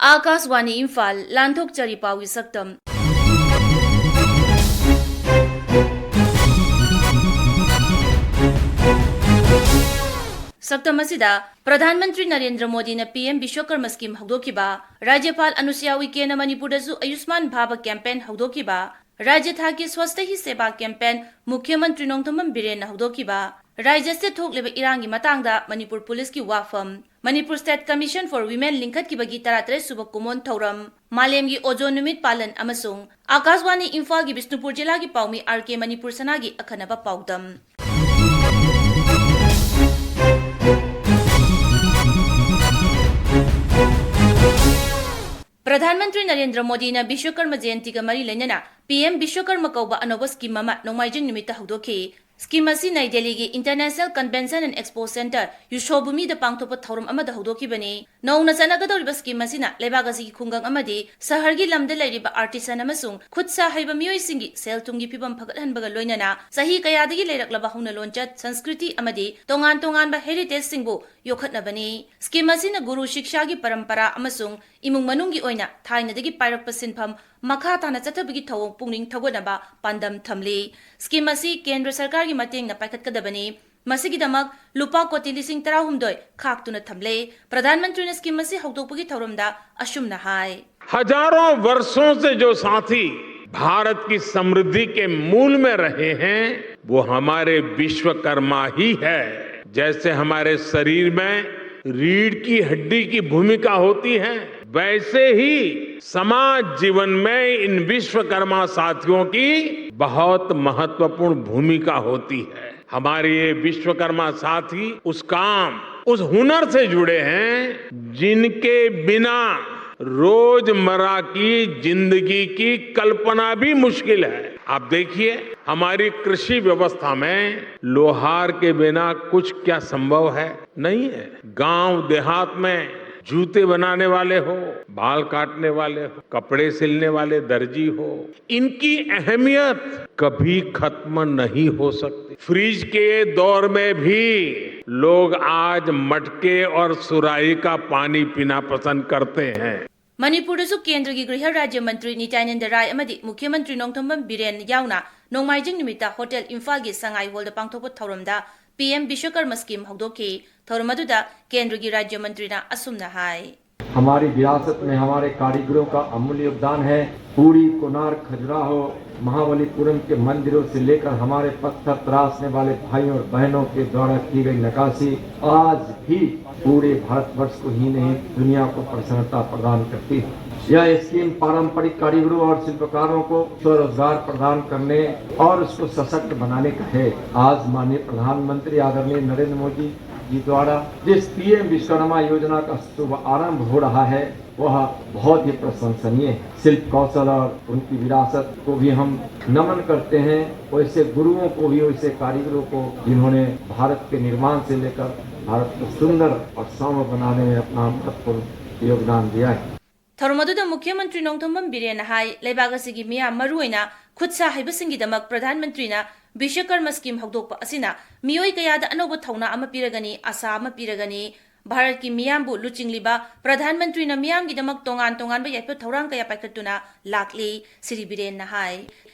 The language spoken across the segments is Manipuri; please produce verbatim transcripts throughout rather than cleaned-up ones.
ꯑꯥꯀꯥꯁꯋꯥꯅꯤ ꯏꯝꯐꯥꯜ, ꯂꯥꯟꯊꯣꯛꯆꯔꯤ ꯄꯥꯎꯒꯤ ꯁꯛꯇꯝ꯫ ꯁꯛꯇꯝ ꯑꯁꯤꯗ ꯄ꯭ꯔꯙꯥꯟ ꯃꯟꯇ꯭ꯔꯤ ꯅꯔꯦꯟꯗ꯭ꯔ ꯃꯣꯗꯤꯅ ꯄꯤ ꯑꯦꯝ ꯕꯤꯁ꯭ꯋꯀꯔꯃ ꯁ꯭ꯀꯤꯝ ꯍꯧꯗꯣꯛꯈꯤꯕ, ꯔꯥꯖ꯭ꯌꯄꯥꯜ ꯑꯅꯨꯁ꯭ꯌꯥ ꯎꯏꯀꯦꯅ ꯃꯅꯤꯄꯨꯔꯗꯁꯨ ꯑꯥꯌꯨꯁꯃꯥꯟ ꯚꯥꯕ ꯀꯦꯝꯄꯦꯟ ꯍꯧꯗꯣꯛꯈꯤꯕ, ꯔꯥꯖ꯭ꯌ ꯊꯥꯛꯀꯤ ꯁ꯭ꯋꯥꯁꯊ ꯍꯤ ꯁꯦꯕꯥ ꯀꯦꯝꯄꯦꯟ ꯃꯨꯈ꯭ꯌ ꯃꯟꯇ꯭ꯔꯤ ꯅꯣꯡꯊꯣꯝꯕꯝ ꯕꯤꯔꯦꯟꯅ ꯍꯧꯗꯣꯛꯈꯤꯕ, ꯔꯥꯖ꯭ꯌ ꯑꯁꯤꯗ ꯊꯣꯛꯂꯤꯕ ꯏꯔꯥꯡꯒꯤ ꯃꯇꯥꯡꯗ ꯃꯅꯤꯄꯨꯔ ꯄꯨꯂꯤꯁꯀꯤ ꯋꯥꯐꯝ, Manipur state commission for women ꯂꯤꯡꯈꯠꯈꯤꯕꯒꯤ ꯇꯔꯥꯇꯔꯦꯠ ꯁꯨꯕ ꯀꯨꯃꯣꯟ ꯊꯧꯔꯝ, ꯃꯥꯂꯦꯝꯒꯤ ꯑꯣꯖꯣꯟ ꯅꯨꯃꯤꯠ ꯄꯥꯂꯟ ꯑꯃꯁꯨꯡ ꯑꯥꯀꯥꯁꯋꯥꯅꯤ ꯏꯝꯐꯥꯜꯒꯤ ꯕꯤꯁꯅꯨꯄꯨꯔ ꯖꯤꯂꯥꯒꯤ ꯄꯥꯎꯃꯤ ꯑꯥꯔ ꯀꯦ ꯃꯅꯤꯄꯨꯔ ꯁꯅꯥꯒꯤ ꯑꯈꯟꯅꯕ ꯄꯥꯎꯗꯝ꯫ ꯄ꯭ꯔꯙꯥꯟ ꯃꯟꯇ꯭ꯔꯤ ꯅꯔꯦꯟꯗ꯭ꯔ ꯃꯣꯗꯤꯅ ꯕꯤꯁ꯭ꯋꯀꯔꯃ ꯖꯌꯟꯇꯤꯒ ꯃꯔꯤ ꯂꯩꯅꯅ ꯄꯤ ꯑꯦꯝ ꯕꯤꯁ꯭ꯋꯀꯔꯃ ꯀꯧꯕ ꯑꯅꯧꯕ ꯁ꯭ꯀꯤꯝ ꯑꯃ ꯅꯣꯡꯃꯥꯏꯖꯤꯡ ꯅꯨꯃꯤꯠꯇ ꯍꯧꯗꯣꯛꯈꯤ꯫ ꯁ꯭ꯀꯤꯝ ꯑꯁꯤ ꯅꯩ ꯗꯦꯜꯂꯤꯒꯤ International Convention and Expo Centre, ꯌꯨꯁꯣꯚꯨꯃꯤꯗ ꯄꯥꯡꯊꯣꯛꯄ ꯊꯧꯔꯝ ꯑꯃꯗ ꯍꯧꯗꯣꯛꯈꯤꯕꯅꯤ꯫ ꯅꯧꯅ ꯆꯠꯅꯒꯗꯧꯔꯤꯕ ꯁ꯭ꯀꯤꯝ ꯑꯁꯤꯅ ꯂꯩꯕꯥꯛ ꯑꯁꯤꯒꯤ ꯈꯨꯡꯒꯪ ꯑꯃꯗꯤ ꯁꯍꯔꯒꯤ ꯂꯝꯗ ꯂꯩꯔꯤꯕ artisan ꯑꯃꯁꯨꯡ ꯈꯨꯠ ꯁꯥ ꯍꯩꯕ ꯃꯤꯑꯣꯏꯁꯤꯡꯒꯤ ꯁꯦꯜ ꯊꯨꯝꯒꯤ ꯐꯤꯕꯝ ꯐꯒꯠꯍꯟꯕꯒ ꯂꯣꯏꯅꯅ ꯆꯍꯤ ꯀꯌꯥꯗꯒꯤ ꯂꯩꯔꯛꯂꯕ ꯍꯧꯅ ꯂꯣꯟꯆꯠ, ꯁꯪꯁꯀ꯭ꯔꯤꯇꯤ ꯑꯃꯗꯤ ꯇꯣꯉꯥꯟ ꯇꯣꯉꯥꯟꯕ heritageꯁꯤꯡꯕꯨ ꯌꯣꯛꯈꯠꯅꯕꯅꯤ꯫ ꯁ꯭ꯀꯤꯝ ꯑꯁꯤꯅ ꯒꯨꯔꯨ ꯁꯤꯛꯁꯥꯒꯤ ꯄꯔꯝꯄꯔꯥ ꯑꯃꯁꯨꯡ ꯏꯃꯨꯡ ꯃꯅꯨꯡꯒꯤ ꯑꯣꯏꯅ ꯊꯥꯏꯅꯗꯒꯤ ꯄꯥꯏꯔꯛꯄ ꯁꯤꯟꯐꯝ ꯃꯈꯥ ꯇꯥꯅ ꯆꯠꯊꯕꯒꯤ ꯊꯧꯑꯣꯡ ꯄꯨꯛꯅꯤꯡ ꯊꯧꯒꯠꯅꯕ ꯄꯥꯟꯗꯝ ꯊꯝꯂꯤ꯫ ꯁ꯭ꯀꯤꯝ ꯑꯁꯤ ꯀꯦꯟꯗ꯭ꯔ ꯁꯔꯀꯥꯔꯒꯤ ꯃꯇꯦꯡꯅ ꯄꯥꯏꯈꯠꯀꯗꯕꯅꯤ꯫ ꯃꯁꯤꯒꯤꯗꯃꯛ ꯂꯨꯄꯥ ꯀꯣꯇꯤ ꯂꯤꯁꯤꯡ ꯇꯔꯥꯍꯨꯝꯗꯣꯏ ꯈꯥꯛꯇꯨꯅ ꯊꯝꯂꯦ꯫ ꯄ꯭ꯔꯙꯥꯟ ꯃꯟꯇ꯭ꯔꯤꯅ ꯁ꯭ꯀꯤꯝ ꯑꯁꯤ ꯍꯧꯗꯣꯛꯄꯒꯤ ꯊꯧꯔꯝꯗ ꯑꯁꯨꯝꯅ ꯍꯥꯏ꯫ हजारों वर्षों से जो साथी भारत की समृद्धि के मूल में रहे हैं, वो हमारे विश्वकर्मा ही है। जैसे हमारे शरीर में रीढ़ की हड्डी की भूमिका होती है, वैसे ही समाज जीवन में इन विश्वकर्मा साथियों की बहुत महत्वपूर्ण भूमिका होती है। हमारे ये विश्वकर्मा साथी उस काम, उस हुनर से जुड़े हैं, जिनके बिना रोजमर्रा की जिंदगी की कल्पना भी मुश्किल है। आप देखिए, हमारी कृषि व्यवस्था में लोहार के बिना कुछ क्या संभव है? नहीं है। गांव देहात में जूते बनाने वाले हो, बाल काटने वाले हो, कपड़े सिलने वाले दर्जी हो, इनकी अहमियत कभी खत्म नहीं हो सकती। फ्रिज के दौर में भी लोग आज मटके और सुराही का पानी पीना पसंद करते हैं। ꯃꯅꯤꯄꯨꯔꯗꯁꯨ ꯀꯦꯟꯗ꯭ꯔꯒꯤ ꯒ꯭ꯔꯤꯍ ꯔꯥꯖ꯭ꯌ ꯃꯟꯇ꯭ꯔꯤ ꯅꯤꯇ꯭ꯌꯥꯅꯟꯗ ꯔꯥꯏ ꯑꯃꯗꯤ ꯃꯨꯈ꯭ꯌ ꯃꯟꯇ꯭ꯔꯤ ꯅꯣꯡꯊꯣꯝꯕꯝ ꯕꯤꯔꯦꯟ ꯌꯥꯎꯅ ꯅꯣꯡꯃꯥꯏꯖꯤꯡ ꯅꯨꯃꯤꯠꯇ ꯍꯣꯇꯦꯜ ꯏꯝꯐꯥꯜꯒꯤ ꯁꯉꯥꯏ ꯍꯣꯜꯗ ꯄꯥꯡꯊꯣꯛꯄ ꯊꯧꯔꯝꯗ ꯄꯤ ꯑꯦꯝ ꯕꯤꯁ꯭ꯋꯀꯔꯃ ꯁ꯭ꯀꯤꯝ ꯍꯧꯗꯣꯛꯈꯤ꯫ ꯊꯧꯔꯝ ꯑꯗꯨꯗ ꯀꯦꯟꯗ꯭ꯔꯒꯤ ꯔꯥꯖ꯭ꯌ ꯃꯟꯇ꯭ꯔꯤꯅ ꯑꯁꯨꯝꯅ ꯍꯥꯏ꯫ हमारी विरासत में हमारे कारीगरों का अमूल्य योगदान है। पूरी, कोणार्क, खजुराहो, महाबलीपुरम के मंदिरों से लेकर हमारे पत्थर तराशने वाले भाइयों और बहनों के द्वारा की गई नक्काशी आज भी पूरे भारतवर्ष को ही नहीं, दुनिया को प्रसन्नता प्रदान करती है। यह स्कीम पारंपरिक कारीगरों और शिल्पकारों को स्वरोजगार प्रदान करने और उसको सशक्त बनाने का है। आज माननीय प्रधानमंत्री आदरणीय नरेंद्र मोदी जी द्वारा जिस पी एम विश्वकर्मा योजना का शुभ आरंभ हो रहा है, वह बहुत ही प्रशंसनीय है। शिल्प कौशल और उनकी विरासत को भी हम नमन करते हैं, वैसे गुरुओं को भी, वैसे कारीगरों को, जिन्होंने भारत के निर्माण से लेकर भारत को सुंदर और सौम्य बनाने में अपना महत्वपूर्ण योगदान दिया है। ꯊꯧꯔꯝ ꯑꯗꯨꯗ ꯃꯨꯈ꯭ꯌ ꯃꯟꯇ꯭ꯔꯤ ꯅꯣꯡꯊꯣꯝꯕꯝ ꯕꯤꯔꯦꯟꯅ ꯍꯥꯏ, ꯂꯩꯕꯥꯛ ꯑꯁꯤꯒꯤ ꯃꯤꯌꯥꯝ, ꯃꯔꯨꯑꯣꯏꯅ ꯈꯨꯠ ꯁꯥ ꯍꯩꯕꯁꯤꯡꯒꯤꯗꯃꯛ ꯄ꯭ꯔꯙꯥꯟ ꯃꯟꯇ꯭ꯔꯤꯅ ꯕꯤꯁ꯭ꯋꯀꯔꯃ ꯁ꯭ꯀꯤꯝ ꯍꯧꯗꯣꯛꯄ ꯑꯁꯤꯅ ꯃꯤꯑꯣꯏ ꯀꯌꯥꯗ ꯑꯅꯧꯕ ꯊꯧꯅꯥ ꯑꯃ ꯄꯤꯔꯒꯅꯤ, ꯑꯁꯥ ꯑꯃ ꯄꯤꯔꯒꯅꯤ꯫ ꯚꯥꯔꯠꯀꯤ ꯃꯤꯌꯥꯝꯕꯨ ꯂꯨꯆꯤꯡꯂꯤꯕ ꯄ꯭ꯔꯙꯥꯟ ꯃꯟꯇ꯭ꯔꯤꯅ ꯃꯤꯌꯥꯝꯒꯤꯗꯃꯛ ꯇꯣꯉꯥꯟ ꯇꯣꯉꯥꯟꯕ ꯌꯥꯏꯐ ꯊꯧꯔꯥꯡ ꯀꯌꯥ ꯄꯥꯏꯈꯠꯇꯨꯅ ꯂꯥꯛꯂꯤ꯫ ꯁ꯭ꯔꯤ ꯕꯤꯔꯦꯟꯅ ꯍꯥꯏ꯫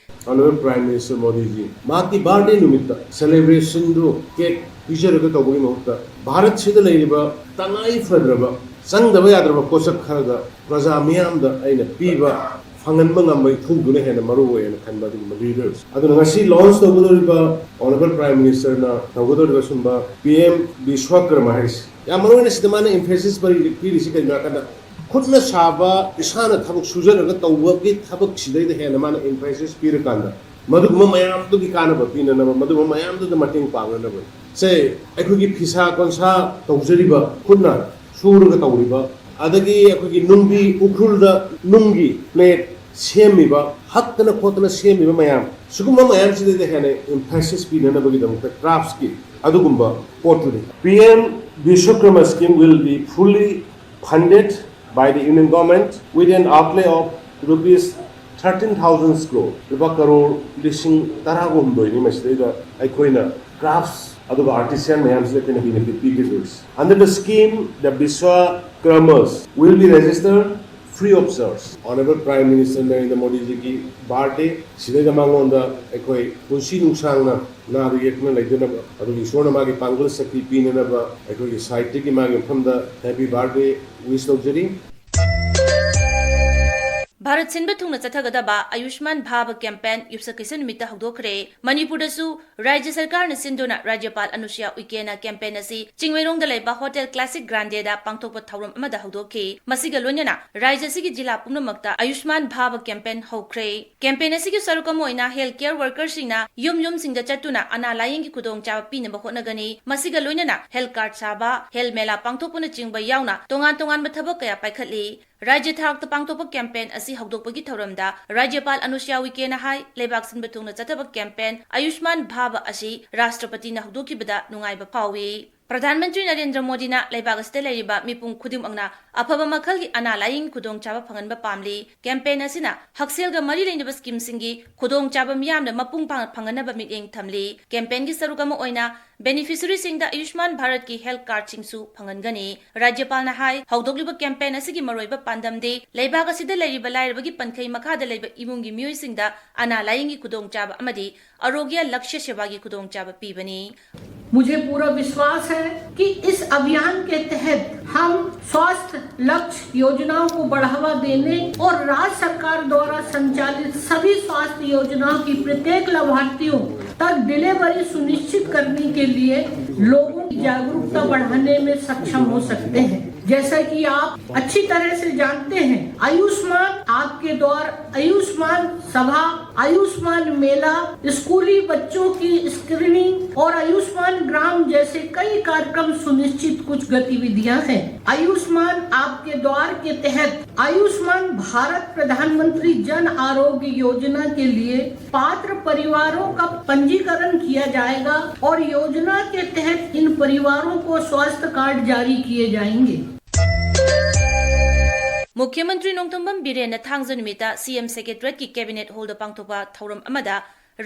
Honorable Prime Minister Modi ji, ꯃꯍꯥꯛꯀꯤ ꯕꯥꯔꯗꯦ ꯅꯨꯃꯤꯠꯇ ꯁꯦꯂꯦꯕ꯭ꯔꯦꯁꯟꯗꯨ ꯀꯦꯛ ꯄꯤꯖꯔꯒ ꯇꯧꯕꯒꯤ ꯃꯍꯨꯠꯇ ꯚꯥꯔꯠꯁꯤꯗ ꯂꯩꯔꯤꯕ ꯇꯉꯥꯏ ꯐꯗ꯭ꯔꯕ, ꯆꯪꯗꯕ ꯌꯥꯗ꯭ꯔꯕ ꯄꯣꯠꯁꯛ ꯈꯔꯗ ꯄ꯭ꯔꯖꯥ ꯃꯤꯌꯥꯝꯗ ꯑꯩꯅ ꯄꯤꯕ ꯐꯪꯍꯟꯕ ꯉꯝꯕꯒꯤ ꯊꯧꯗꯨꯅ ꯍꯦꯟꯅ ꯃꯔꯨ ꯑꯣꯏ ꯍꯥꯏꯅ ꯈꯟꯕ ꯑꯗꯨꯒꯨꯝꯕ ꯂꯤꯗꯔꯁ꯫ ꯑꯗꯨꯅ ꯉꯁꯤ ꯂꯣꯟꯁ ꯇꯧꯒꯗꯧꯔꯤꯕ Honorable Prime Minister ꯅ ꯇꯧꯒꯗꯧꯔꯤꯕ ꯁꯨꯝꯕ ꯄꯤ ꯑꯦꯝ ꯕꯤꯁ꯭ꯋꯀꯔꯃ ꯍꯥꯏꯔꯤꯁꯤ ꯌꯥꯝ ꯃꯔꯨ ꯑꯣꯏꯅ ꯁꯤꯗ ꯃꯥꯅ emphasis ꯄꯤꯔꯤ-, ꯄꯤꯔꯤꯁꯤ ꯀꯩꯒꯤꯅꯣ ꯍꯥꯏ ꯀꯥꯟꯗ ꯈꯨꯠꯅ ꯁꯥꯕ ꯏꯁꯥꯅ ꯊꯕꯛ ꯁꯨꯖꯔꯒ ꯇꯧꯕꯒꯤ ꯊꯕꯛꯁꯤꯗꯩꯗ ꯍꯦꯟꯅ ꯃꯥꯅ emphasis ꯄꯤꯔꯀꯥꯟꯗ ꯃꯗꯨꯒꯨꯝꯕ ꯃꯌꯥꯝꯗꯨꯒꯤ ꯀꯥꯟꯅꯕ ꯄꯤꯅꯅꯕ, ꯃꯗꯨꯒꯨꯝꯕ ꯃꯌꯥꯝꯗꯨꯗ ꯃꯇꯦꯡ ꯄꯥꯡꯅꯅꯕ꯫ ꯁꯦ, ꯑꯩꯈꯣꯏꯒꯤ ꯐꯤꯁꯥ ꯀꯣꯟꯁꯥ ꯇꯧꯖꯔꯤꯕ, ꯈꯨꯠꯅ ꯁꯨꯔꯒ ꯇꯧꯔꯤꯕ, ꯑꯗꯒꯤ ꯑꯩꯈꯣꯏꯒꯤ ꯅꯨꯡꯕꯤ ꯎꯈ꯭ꯔꯨꯜꯗ ꯅꯨꯡꯒꯤ ꯄ꯭ꯂꯦꯠ ꯁꯦꯝꯃꯤꯕ, ꯍꯛꯇꯅ ꯈꯣꯠꯇꯅ ꯁꯦꯝꯃꯤꯕ ꯃꯌꯥꯝ, ꯁꯤꯒꯨꯝꯕ ꯃꯌꯥꯝꯁꯤꯗꯩꯗ ꯍꯦꯟꯅ emphasis ꯄꯤꯅꯅꯕꯒꯤꯗꯃꯛꯇ ꯀ꯭ꯔꯥꯐꯁꯀꯤ ꯑꯗꯨꯒꯨꯝꯕ ꯄꯣꯠꯇꯨꯅꯤ꯫ P M Vishwakarma scheme will be fully funded by the Union Government with an outlay of rupees thirteen thousand crore, ꯂꯨꯄꯥ ꯀꯔꯣꯔ ꯂꯤꯁꯤꯡ ꯇꯔꯥꯒ ꯍꯨꯝꯗꯣꯏꯅꯤ ꯃꯁꯤꯗꯩꯗ ꯑꯩꯈꯣꯏꯅ ꯀ꯭ꯔꯥꯐꯁ ꯑꯗꯨꯒ ꯑꯥꯔꯇꯤꯁꯤꯌꯥꯟ ꯃꯌꯥꯝꯁꯤꯗ ꯑꯩꯈꯣꯏꯅ benefit ꯄꯤꯒꯗꯣꯏꯁꯤ꯫ Under the scheme, the Vishwakarmas will be registered Free of charge. Honorable Prime Minister Narendra Modi ꯖꯤꯒꯤ ꯕꯥꯔꯊꯗꯦ ꯁꯤꯗꯩꯗ ꯃꯉꯣꯟꯗ ꯑꯩꯈꯣꯏ ꯄꯨꯟꯁꯤ ꯅꯨꯡꯁꯥꯡꯅ ꯅꯥꯗ ꯌꯦꯛꯇꯅ ꯂꯩꯗꯅꯕ, ꯑꯗꯨꯒ ꯏꯁꯣꯔꯅ ꯃꯥꯒꯤ ꯄꯥꯡꯒꯜ ꯁꯛꯇꯤ ꯄꯤꯅꯅꯕ ꯑꯩꯈꯣꯏꯒꯤ ꯁꯥꯏꯠꯇꯒꯤ ꯃꯥꯒꯤ ꯃꯐꯝꯗ happy birthday wish ꯇꯧꯖꯔꯤ꯫ ꯚꯥꯔꯠ ꯁꯤꯟꯕ ꯊꯨꯡꯅ ꯆꯠꯊꯒꯗꯕ ꯑꯌꯨꯁꯃꯥꯟ ꯚꯥꯕ ꯀꯦꯝꯄꯦꯟ ꯌꯨꯝꯁꯀꯩꯁ ꯅꯨꯃꯤꯠꯇ ꯍꯧꯗꯣꯛꯈ꯭ꯔꯦ꯫ ꯃꯅꯤꯄꯨꯔꯗꯁꯨ ꯔꯥꯖ꯭ꯌ ꯁꯔꯀꯥꯔꯅ ꯁꯤꯟꯗꯨꯅ ꯔꯥꯖ꯭ꯌꯄꯥꯜ ꯑꯅꯨꯁꯨꯌꯥ ꯎꯏꯀꯦꯅ ꯀꯦꯝꯄꯦꯟ ꯑꯁꯤ ꯆꯤꯡꯃꯩꯔꯣꯡꯗ ꯂꯩꯕ ꯍꯣꯇꯦꯜ ꯀ꯭ꯂꯥꯁꯤꯛ ꯒ꯭ꯔꯥꯟꯗꯦꯗ ꯄꯥꯡꯊꯣꯛꯄ ꯊꯧꯔꯝ ꯑꯃꯗ ꯍꯧꯗꯣꯛꯈꯤ꯫ ꯃꯁꯤꯒ ꯂꯣꯏꯅꯅ ꯔꯥꯖ꯭ꯌ ꯑꯁꯤꯒꯤ ꯖꯤꯂꯥ ꯄꯨꯝꯅꯃꯛꯇ ꯑꯌꯨꯁꯃꯥꯟ ꯚꯥꯕ ꯀꯦꯝꯄꯦꯟ ꯍꯧꯈ꯭ꯔꯦ꯫ ꯀꯦꯝꯄꯦꯟ ꯑꯁꯤꯒꯤ ꯁꯔꯨꯛ ꯑꯃ ꯑꯣꯏꯅ ꯍꯦꯜꯊ ꯀꯦꯌꯔ ꯋꯥꯔꯀꯔꯁꯤꯡꯅ ꯌꯨꯝ ꯌꯨꯝꯁꯤꯡꯗ ꯆꯠꯇꯨꯅ ꯑꯅꯥ ꯂꯥꯌꯦꯡꯒꯤ ꯈꯨꯗꯣꯡꯆꯥꯕ ꯄꯤꯅꯕ ꯍꯣꯠꯅꯒꯅꯤ꯫ ꯃꯁꯤꯒ ꯂꯣꯏꯅꯅ ꯍꯦꯜꯊ ꯀꯥꯔꯗ ꯁꯥꯕ, ꯍꯦꯜꯊ ꯃꯦꯂꯥ ꯄꯥꯡꯊꯣꯛꯄꯅꯆꯤꯡꯕ ꯌꯥꯎꯅ ꯇꯣꯉꯥꯟ ꯇꯣꯉꯥꯟꯕ ꯊꯕꯛ ꯀꯌꯥ ꯄꯥꯏꯈꯠꯂꯤ꯫ ꯔꯥꯖ꯭ꯌ ꯊꯥꯛꯇ ꯄꯥꯡꯊꯣꯛꯄ ꯀꯦꯝꯄꯦꯟ ꯑꯁꯤ ꯍꯧꯗꯣꯛꯄꯒꯤ ꯊꯧꯔꯝꯗ ꯔꯥꯖ꯭ꯌꯄꯥꯜ ꯑꯅꯨꯁꯨꯌꯥ ꯎꯏꯀꯦꯅ ꯍꯥꯏ, ꯂꯩꯕꯥꯛ ꯁꯤꯟꯕ ꯊꯨꯡꯅ ꯆꯠꯊꯕ ꯀꯦꯝꯄꯦꯟ ꯑꯌꯨꯁꯃꯥꯟ ꯚꯥꯕ ꯑꯁꯤ ꯔꯥꯁꯇ꯭ꯔꯄꯇꯤꯅ ꯍꯧꯗꯣꯛꯈꯤꯕꯗ ꯅꯨꯡꯉꯥꯏꯕ ꯐꯥꯎꯏ꯫ ꯄ꯭ꯔꯙꯥꯟ ꯃꯟꯇ꯭ꯔꯤ ꯅꯔꯦꯟꯗ꯭ꯔ ꯃꯣꯗꯤꯅ ꯂꯩꯕꯥꯛ ꯑꯁꯤꯗ ꯂꯩꯔꯤꯕ ꯃꯤꯄꯨꯝ ꯈꯨꯗꯤꯡꯃꯛꯅ ꯑꯐꯕ ꯃꯈꯜꯒꯤ ꯑꯅꯥ ꯂꯥꯌꯦꯡꯒꯤ ꯈꯨꯗꯣꯡꯆꯥꯕ ꯐꯪꯍꯟꯕ ꯄꯥꯝꯂꯤ꯫ ꯀꯦꯝꯄꯦꯟ ꯑꯁꯤꯅ ꯍꯛꯁꯦꯜꯒ ꯃꯔꯤ ꯂꯩꯅꯕ ꯁ꯭ꯀꯤꯝꯁꯤꯡꯒꯤ ꯈꯨꯗꯣꯡꯆꯥꯕ ꯃꯤꯌꯥꯝꯅ ꯃꯄꯨꯡ ꯐꯥꯅ ꯐꯪꯍꯟꯅꯕ ꯃꯤꯠꯌꯦꯡ ꯊꯝꯂꯤ꯫ ꯀꯦꯝꯄꯦꯟꯒꯤ ꯁꯔꯨꯛ ꯑꯃ ꯑꯣꯏꯅ ꯕꯦꯅꯤꯐꯤꯁꯔꯤꯁꯤꯡꯗ ꯑꯌꯨꯁꯃꯥꯟ ꯚꯥꯔꯠꯀꯤ ꯍꯦꯜꯊ ꯀꯥꯔꯗꯁꯤꯡꯁꯨ ꯐꯪꯍꯟꯒꯅꯤ꯫ ꯔꯥꯖ꯭ꯌꯄꯥꯜꯅ ꯍꯥꯏ, ꯍꯧꯗꯣꯛꯂꯤꯕ ꯀꯦꯝꯄꯦꯟ ꯑꯁꯤꯒꯤ ꯃꯔꯨꯑꯣꯏꯕ ꯄꯥꯟꯗꯝꯗꯤ ꯂꯩꯕꯥꯛ ꯑꯁꯤꯗ ꯂꯩꯔꯤꯕ ꯂꯥꯏꯔꯕꯒꯤ ꯄꯟꯈꯩ ꯃꯈꯥꯗ ꯂꯩꯕ ꯏꯃꯨꯡꯒꯤ ꯃꯤꯑꯣꯏꯁꯤꯡꯗ ꯑꯅꯥ ꯂꯥꯌꯦꯡꯒꯤ ꯈꯨꯗꯣꯡꯆꯥꯕ ꯑꯃꯗꯤ ꯑꯔꯣꯒ꯭ꯌ ꯂꯛꯁ꯭ꯌ ꯁꯦꯕꯥꯒꯤ ꯈꯨꯗꯣꯡꯆꯥꯕ ꯄꯤꯕꯅꯤ꯫ मुझे पूरा विश्वास है कि इस अभियान के तहत हम स्वास्थ्य लक्ष्य योजनाओं को बढ़ावा देने और राज्य सरकार द्वारा संचालित सभी स्वास्थ्य योजनाओं की प्रत्येक लाभार्थियों तक डिलीवरी सुनिश्चित करने के लिए लोगों की जागरूकता बढ़ाने में सक्षम हो सकते हैं। जैसा कि आप अच्छी तरह से जानते हैं, आयुष्मान आपके द्वार, आयुष्मान सभा, आयुष्मान मेला, स्कूली बच्चों की स्क्रीनिंग और आयुष्मान ग्राम जैसे कई कार्यक्रम सुनिश्चित कुछ गतिविधियां हैं। आयुष्मान आपके द्वार के तहत आयुष्मान भारत प्रधानमंत्री जन आरोग्य योजना के लिए पात्र परिवारों का पंजीकरण किया जाएगा और योजना के तहत इन परिवारों को स्वास्थ्य कार्ड जारी किए जाएंगे। ꯃꯨꯈ꯭ꯌ ꯃꯟꯇ꯭ꯔꯤ ꯅꯣꯡꯊꯣꯝꯕꯝ ꯕꯤꯔꯦꯟꯅ ꯊꯥꯡꯖ ꯅꯨꯃꯤꯠꯇ ꯁꯤ ꯑꯦꯝ ꯁꯦꯀ꯭ꯔꯦꯇꯔꯤꯌꯦꯠꯀꯤ ꯀꯦꯕꯤꯅꯦꯠ ꯍꯣꯜꯗ ꯄꯥꯡꯊꯣꯛꯄ ꯊꯧꯔꯝ ꯑꯃꯗ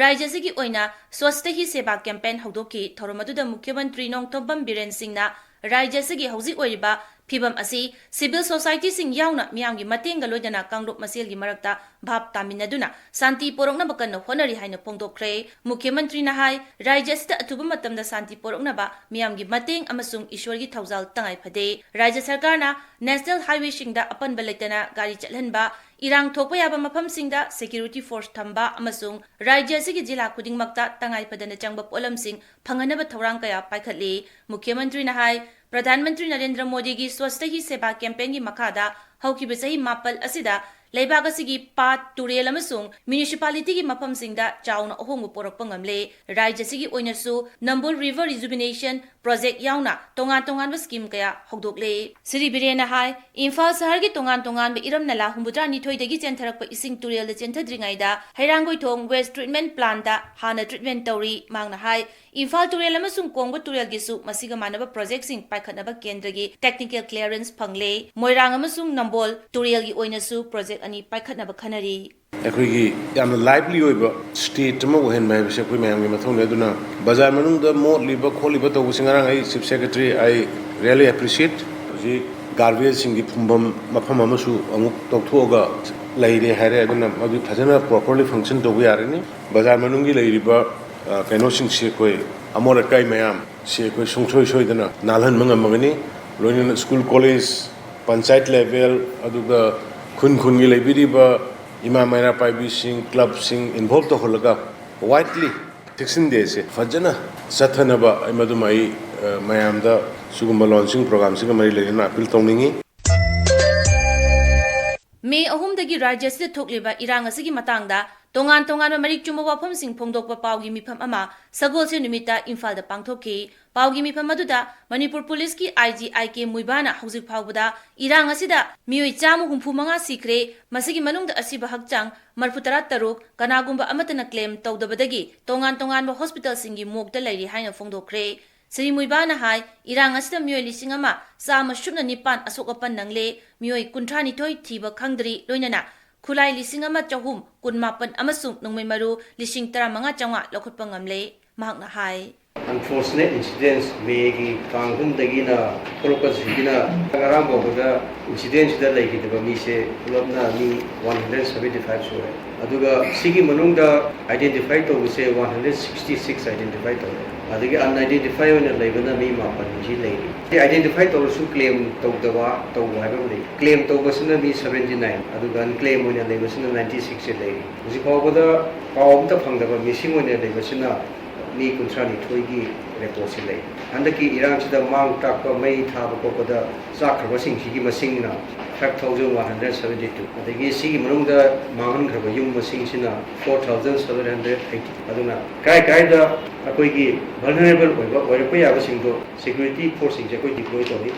ꯔꯥꯖ꯭ꯌ ꯑꯁꯤꯒꯤ ꯑꯣꯏꯅ ꯁ꯭ꯋꯁꯊ ꯍꯤ ꯁꯦꯕꯥ ꯀꯦꯝꯄꯦꯟ ꯍꯧꯗꯣꯛꯈꯤ꯫ ꯊꯧꯔꯝ ꯑꯗꯨꯗ ꯃꯨꯈ꯭ꯌ ꯃꯟꯇ꯭ꯔꯤ ꯅꯣꯡꯊꯣꯝꯕꯝ ꯕꯤꯔꯦꯟ ꯁꯤꯡꯅ ꯔꯥꯖ꯭ꯌ ꯑꯁꯤꯒꯤ ꯍꯧꯖꯤꯛ ꯑꯣꯏꯔꯤꯕ ꯐꯤꯚꯝ ꯑꯁꯤ civil societyꯁꯤꯡ ꯌꯥꯎꯅ ꯃꯤꯌꯥꯝꯒꯤ ꯃꯇꯦꯡꯒ ꯂꯣꯏꯅꯅ ꯀꯥꯡꯂꯨꯞ ꯃꯁꯦꯜꯒꯤ ꯃꯔꯛꯇ ꯚꯥꯞ ꯇꯥꯃꯤꯟꯅꯗꯨꯅ ꯁꯥꯟꯇꯤ ꯄꯣꯔꯛꯅꯕ ꯀꯟꯅ ꯍꯣꯠꯅꯔꯤ ꯍꯥꯏꯅ ꯐꯣꯡꯗꯣꯛꯈ꯭ꯔꯦ꯫ ꯃꯨꯈ꯭ꯌ ꯃꯟꯇ꯭ꯔꯤꯅ ꯍꯥꯏ, ꯔꯥꯖ꯭ꯌ ꯑꯁꯤꯗ ꯑꯊꯨꯕ ꯃꯇꯝꯗ ꯁꯥꯟꯇꯤ ꯄꯣꯔꯛꯅꯕ ꯃꯤꯌꯥꯝꯒꯤ ꯃꯇꯦꯡ ꯑꯃꯁꯨꯡ ꯏꯁ꯭ꯋꯔꯒꯤ ꯊꯧꯖꯥꯜ ꯇꯉꯥꯏ ꯐꯗꯦ꯫ ꯔꯥꯖ꯭ꯌ ꯁꯔꯀꯥꯔꯅ national highwayꯁꯤꯡꯗ ꯑꯄꯟꯕ ꯂꯩꯇꯅ ꯒꯥꯔꯤ ꯆꯠꯍꯟꯕ, ꯏꯔꯥꯡ ꯊꯣꯛꯄ ꯌꯥꯕ ꯃꯐꯝꯁꯤꯡꯗ security force ꯊꯝꯕ ꯑꯃꯁꯨꯡ ꯔꯥꯖ꯭ꯌ ꯑꯁꯤꯒꯤ ꯖꯤꯂꯥ ꯈꯨꯗꯤꯡꯃꯛꯇ ꯇꯉꯥꯏ ꯐꯗꯅ ꯆꯪꯕ ꯄꯣꯠꯂꯝꯁꯤꯡ ꯐꯪꯍꯟꯅꯕ ꯊꯧꯔꯥꯡ ꯀꯌꯥ ꯄꯥꯏꯈꯠꯂꯤ꯫ ꯃꯨꯈ꯭ꯌ ꯃꯟꯇ꯭ꯔꯤꯅ ꯍꯥꯏ, ꯄ꯭ꯔꯙꯥꯟ ꯃꯟꯇ꯭ꯔꯤ ꯅꯔꯦꯟꯗ꯭ꯔ ꯃꯣꯗꯤꯒꯤ ꯁ꯭ꯋꯁꯊ ꯍꯤ ꯁꯦꯕꯥ campaignꯒꯤ ꯃꯈꯥꯗ ꯍꯧꯈꯤꯕ ꯆꯍꯤ ꯃꯥꯄꯜ ꯑꯁꯤꯗ ꯂꯩꯕꯥꯛ ꯑꯁꯤꯒꯤ ꯄꯥꯠ, ꯇꯨꯔꯦꯜ ꯑꯃꯁꯨꯡ municipalityꯒꯤ ꯃꯐꯝꯁꯤꯡꯗ ꯆꯥꯎꯅ ꯑꯍꯣꯡꯕ ꯄꯨꯔꯛꯄ ꯉꯝꯂꯦ꯫ ꯔꯥꯖ꯭ꯌ ꯑꯁꯤꯒꯤ ꯑꯣꯏꯅꯁꯨ Nambol River Rejuvenation Project ꯌꯥꯎꯅ ꯇꯣꯉꯥꯟ ꯇꯣꯉꯥꯟꯕ scheme ꯀꯌꯥ ꯍꯧꯗꯣꯛꯂꯦ꯫ ꯁ꯭ꯔꯤ ꯕꯤꯔꯦꯟꯅ ꯍꯥꯏ, ꯏꯝꯐꯥꯜ ꯁꯍꯔꯒꯤ ꯇꯣꯉꯥꯟ ꯇꯣꯉꯥꯟꯕ ꯏꯔꯝ ꯅꯂꯥ ꯍꯨꯝꯐꯨꯇꯔꯥꯅꯤꯊꯣꯏꯗꯒꯤ ꯆꯦꯟꯊꯔꯛꯄ ꯏꯁꯤꯡ ꯇꯨꯔꯦꯜꯗ ꯆꯦꯟꯊꯗ꯭ꯔꯤꯉꯩꯗ ꯍꯩꯔꯥꯡꯒꯣꯏꯊꯣꯡ waste treatment plantꯇ ꯍꯥꯟꯅ treatment ꯇꯧꯔꯤ꯫ ꯃꯍꯥꯛꯅ ꯍꯥꯏ, ꯏꯝꯐꯥꯜ ꯇꯨꯔꯦꯜ ꯑꯃꯁꯨꯡ ꯀꯣꯡꯕ ꯇꯨꯔꯦꯜꯒꯤꯁꯨ ꯃꯁꯤꯒ ꯃꯥꯟꯅꯕ projectꯁꯤꯡ ꯄꯥꯏꯈꯠꯅꯕ ꯀꯦꯟꯗ꯭ꯔꯒꯤ technical clearance ꯐꯪꯂꯦ꯫ ꯃꯣꯏꯔꯥꯡ ꯑꯃꯁꯨꯡ ꯅꯝꯕꯣꯜ ꯇꯨꯔꯦꯜꯒꯤ ꯑꯣꯏꯅꯁꯨ project ꯑꯅꯤ ꯄꯥꯏꯈꯠꯅꯕ ꯈꯟꯅꯔꯤ꯫ ꯑꯩꯈꯣꯏꯒꯤ ꯌꯥꯝꯅ lively ꯑꯣꯏꯕ state ꯑꯃ ꯑꯣꯏꯍꯟꯕ ꯍꯥꯏꯕꯁꯤ ꯑꯩꯈꯣꯏ ꯃꯌꯥꯝꯒꯤ ꯃꯊꯧꯅꯤ꯫ ꯑꯗꯨꯅ ꯕꯖꯥꯔ ꯃꯅꯨꯡꯗ ꯃꯣꯠꯂꯤꯕ ꯈꯣꯠꯂꯤꯕ ꯇꯧꯕꯁꯤ ꯉꯔꯥꯡ ꯑꯩ Chief Secretary, I really appreciate꯫ ꯍꯧꯖꯤꯛ garbageꯁꯤꯡꯒꯤ ꯐꯨꯝꯐꯝ ꯃꯐꯝ ꯑꯃꯁꯨ ꯑꯃꯨꯛ ꯇꯧꯊꯣꯛꯑꯒ ꯂꯩꯔꯦ ꯍꯥꯏꯔꯦ꯫ ꯑꯗꯨꯅ ꯃꯗꯨ ꯐꯖꯅ properly function ꯇꯧꯕ ꯌꯥꯔꯅꯤ꯫ ꯕꯖꯥꯔ ꯃꯅꯨꯡꯒꯤ ꯂꯩꯔꯤꯕ, ꯑ, ꯀꯩꯅꯣꯁꯤꯡꯁꯤ ꯑꯩꯈꯣꯏ ꯑꯃꯣꯠ ꯑꯀꯥꯏ ꯃꯌꯥꯝ ꯁꯤ ꯑꯩꯈꯣꯏ ꯁꯨꯡꯁꯣꯏ ꯁꯣꯏꯗꯅ ꯅꯥꯜꯍꯟꯕ ꯉꯝꯃꯒꯅꯤ꯫ ꯂꯣꯏꯅꯅ school, college, ꯄꯟꯆꯥꯌꯠ level, ꯑꯗꯨꯒ ꯈꯨꯟ ꯈꯨꯟꯒꯤ ꯂꯩꯕꯤꯔꯤꯕ ꯏꯃꯥ ꯃꯩꯔꯥ ꯄꯥꯏꯕꯤꯁꯤꯡ, clubꯁꯤꯡ involve ꯇꯧꯍꯜꯂꯒ widely ꯐꯤꯐꯇꯤꯟ dayꯁꯦ ꯐꯖꯅ ꯆꯠꯊꯅꯕ ꯑꯩ ꯃꯗꯨꯃ ꯑꯩ, ꯑ, ꯃꯌꯥꯝꯗ ꯁꯤꯒꯨꯝꯕ launching programꯁꯤꯒ ꯃꯔꯤ ꯂꯩꯅꯅ appeal ꯇꯧꯅꯤꯡꯉꯤ꯫ ꯃꯦ ꯑꯍꯨꯝꯗꯒꯤ ꯔꯥꯖ꯭ꯌ ꯑꯁꯤꯗ ꯊꯣꯛꯂꯤꯕ ꯏꯔꯥꯡ ꯑꯁꯤꯒꯤ ꯃꯇꯥꯡꯗ ꯇꯣꯉꯥꯟ ꯇꯣꯉꯥꯟꯕ ꯃꯔꯤꯛ ꯆꯨꯝꯕ ꯋꯥꯐꯝꯁꯤꯡ ꯐꯣꯡꯗꯣꯛꯄ ꯄꯥꯎꯒꯤ ꯃꯤꯐꯝ ꯑꯃ ꯁꯒꯣꯜꯁꯦꯟ ꯅꯨꯃꯤꯠꯇ ꯏꯝꯐꯥꯜꯗ ꯄꯥꯡꯊꯣꯛꯈꯤ꯫ ꯄꯥꯎꯒꯤ ꯃꯤꯐꯝ ꯑꯗꯨꯗ ꯃꯅꯤꯄꯨꯔ ꯄꯨꯂꯤꯁꯀꯤ IG I K ꯃꯨꯏꯕꯥꯅ ꯍꯧꯖꯤꯛ ꯐꯥꯎꯕꯗ ꯏꯔꯥꯡ ꯑꯁꯤꯗ ꯃꯤꯑꯣꯏ ꯆꯥꯝꯃ ꯍꯨꯝꯐꯨ ꯃꯉꯥ ꯁꯤꯈ꯭ꯔꯦ, ꯃꯁꯤꯒꯤ ꯃꯅꯨꯡꯗ ꯑꯁꯤꯕ ꯍꯛꯆꯥꯡ ꯃꯔꯤꯐꯨ ꯇꯔꯥ ꯇꯔꯨꯛ, ꯀꯅꯥꯒꯨꯝꯕ ꯑꯃꯠꯇꯅ claim ꯇꯧꯗꯕꯗꯒꯤ ꯇꯣꯉꯥꯟ ꯇꯣꯉꯥꯟꯕ hospitalꯁꯤꯡꯒꯤ morgueꯇ ꯂꯩꯔꯤ ꯍꯥꯏꯅ ꯐꯣꯡꯗꯣꯛꯈ꯭ꯔꯦ꯫ ꯁ꯭ꯔꯤ ꯃꯨꯏꯕꯥꯅ ꯍꯥꯏ, ꯏꯔꯥꯡ ꯑꯁꯤꯗ ꯃꯤꯑꯣꯏ ꯂꯤꯁꯤꯡ ꯑꯃ ꯆꯥꯝꯃ ꯁꯨꯞꯅ ꯅꯤꯄꯥꯟ ꯑꯁꯣꯛ ꯑꯄꯟ ꯅꯪꯂꯦ, ꯃꯤꯑꯣꯏ ꯀꯨꯟꯊ꯭ꯔꯥ ꯅꯤꯊꯣꯏ ꯊꯤꯕ ꯈꯪꯗ꯭ꯔꯤ, ꯂꯣꯏꯅꯅ ꯈꯨꯠꯂꯥꯏ ꯂꯤꯁꯤꯡ ꯑꯃ ꯆꯍꯨꯝ ꯀꯨꯟꯃꯥꯄꯟ ꯑꯃꯁꯨꯡ ꯅꯣꯡꯃꯩ ꯃꯔꯨ ꯂꯤꯁꯤꯡ ꯇꯔꯥꯃꯉꯥ ꯆꯥꯝꯃꯉꯥ ꯂꯧꯈꯠꯄ ꯉꯝꯂꯦ꯫ ꯃꯍꯥꯛꯅ ꯍꯥꯏ, Unfortunate incidents, ꯃꯦꯒꯤ ꯇꯥꯡ ꯑꯍꯨꯝꯗꯒꯤꯅ ꯊꯣꯛꯂꯛꯄꯁꯤꯒꯤꯅ ꯉꯔꯥꯡ ꯐꯥꯎꯕꯗ incidentꯁꯤꯗ ꯂꯩꯈꯤꯗꯕ ꯃꯤꯁꯦ ꯄꯨꯂꯞꯅ ꯃꯤ one hundred seventy five ꯁꯨꯔꯦ꯫ ꯑꯗꯨꯒ ꯁꯤꯒꯤ ꯃꯅꯨꯡꯗ identify ꯇꯧꯕꯁꯦ one hundred sixty six identify ꯇꯧꯔꯦ꯫ ꯑꯗꯒꯤ unidentified ꯑꯣꯏꯅ ꯂꯩꯕꯅ ꯃꯤ ꯃꯥꯄꯟ ꯁꯤ ꯂꯩꯔꯤ꯫ Identify ꯇꯧꯔꯁꯨ claim ꯇꯧꯗꯕ, ꯇꯧꯕ ꯍꯥꯏꯕ ꯑꯃ ꯂꯩ꯫ Claim ꯇꯧꯕꯁꯤꯅ ꯃꯤ seventy nine, ꯑꯗꯨꯒ unclaim ꯑꯣꯏꯅ ꯂꯩꯕꯁꯤꯅ ninety six ꯁꯦ ꯂꯩꯔꯤ꯫ ꯍꯧꯖꯤꯛ ꯐꯥꯎꯕꯗ ꯄꯥꯎ ꯑꯝꯇ ꯐꯪꯗꯕ missing ꯑꯣꯏꯅ ꯂꯩꯕꯁꯤꯅ ꯃꯤ ꯀꯨꯟꯊ꯭ꯔꯥ ꯅꯤꯊꯣꯏꯒꯤ recordꯁꯤ ꯂꯩ꯫ ꯍꯟꯗꯛꯀꯤ ꯏꯔꯥꯡꯁꯤꯗ ꯃꯥꯡ ꯇꯥꯛꯄ, ꯃꯩ ꯊꯥꯕ ꯈꯣꯠꯄꯗ ꯆꯥꯛꯈ꯭ꯔꯕꯁꯤꯡꯁꯤꯒꯤ ꯃꯁꯤꯡꯅ five thousand one hundred seventy two, ꯑꯗꯒꯤ ꯁꯤꯒꯤ ꯃꯅꯨꯡꯗ ꯃꯥꯡꯍꯟꯈ꯭ꯔꯕ ꯌꯨꯝ ꯃꯁꯤꯡꯁꯤꯅ four thousand seven hundred eighty꯫ ꯑꯗꯨꯅ ꯀꯥꯏ ꯀꯥꯏꯗ ꯑꯩꯈꯣꯏꯒꯤ vulnerable ꯑꯣꯏꯕ, ꯑꯣꯏꯔꯛꯄ ꯌꯥꯕꯁꯤꯡꯗꯣ security forceꯁꯤꯡꯁꯦ ꯑꯩꯈꯣꯏ deploy ꯇꯧꯔꯤ꯫